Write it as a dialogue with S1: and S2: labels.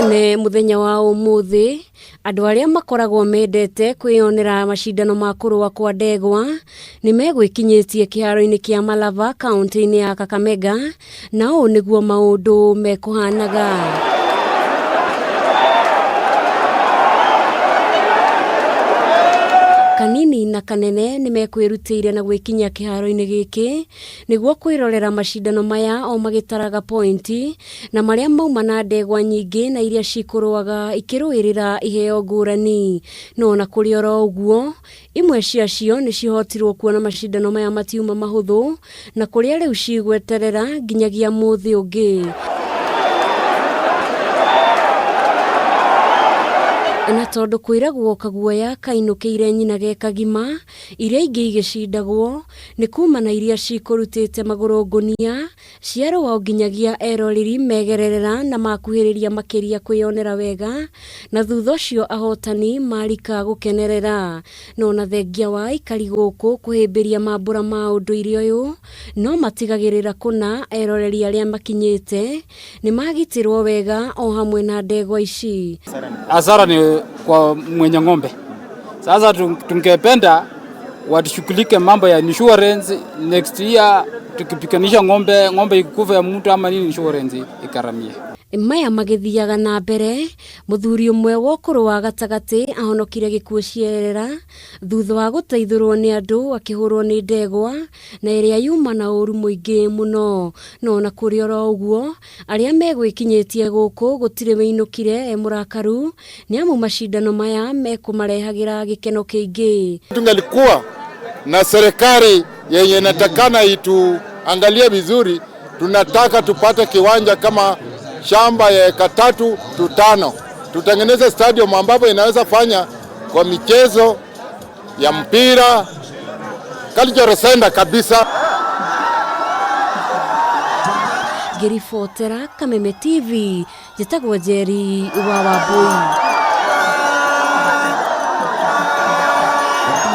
S1: Tene mũthenya wa ũmũthĩ, andũ arĩa makoragwo mendete kwĩyonera macindano ma kũrũa kwa ndegwa nĩ megwĩkinyĩtie kĩharo-inĩ kĩa Malava kaũntĩ-inĩ ya Kakamega, na ũũ nĩguo maũndũ mekũhanaga. Kanini na kanene nĩ mekwĩrutĩire na gwĩkinyia kĩharo-inĩ gĩkĩ nĩguo kwĩrorera macindano maya o magĩtaraga pointi na marĩa mauma na ndegwa nyingĩ na iria cikũrũaga ikĩrũĩrĩra iheo ngũrani. No ona kũrĩ oro ũguo, imwe ciacio nĩ cihotirwo kuona macindano maya matiuma mahũthũ na kũrĩa rĩu cigweterera nginyagia mũthĩ ũngĩ. Na tondũ kwĩragwo kaguoya kainũkĩire nyina ge kagima, iria ingĩ igĩcindagwo nĩ kuma na iria cikũrutĩte magũrũ ngũnia ciarũa o nginyagia eroreri megererera na makuhĩrĩria makĩria kwĩyonera wega, na thutha ũcio ahotani marika gũkenerera. No ona thengia wa aikari gũkũ kũhĩmbĩria mambũra ma ũndũire ũyũ, no matigagĩrĩra kũna eroreri arĩa makinyĩte nĩ magitĩrwo wega o hamwe na ndegwa ici.
S2: Hasara ni kwa mwenye ng'ombe. Sasa tungependa watushughulike mambo ya insurance next year, tukipiganisha ng'ombe, ng'ombe ikufa ya mtu ama nini, insurance ikaramie.
S1: Maya magĩthiaga na mbere, mũthuri ũmwe wa ũkũrũ wa gatagatĩ ahonokire gĩkuũ cierera thutha wa gũteithũrwo nĩ andũ akĩhũrwo nĩ ndegwa na ĩrĩa yuma na ũru mũingĩ mũno. No ona kũrĩ oro ũguo, arĩa megwĩkinyĩtie gũkũ gũtirĩ wĩinũkire e mũrakaru nĩ amu macindano maya mekũmarehagĩra gĩkeno kĩingĩ.
S3: Tungelikuwa na serikali yenye inatakana ituangalie vizuri, tunataka tupate kiwanja kama shamba ya eka 3 tu 5, tutengeneze stadium ambapo inaweza fanya kwa michezo ya mpira, cultural center kabisa.
S1: Ngĩribotera Kameme TV, njĩtagwo Njeri wa Wambui.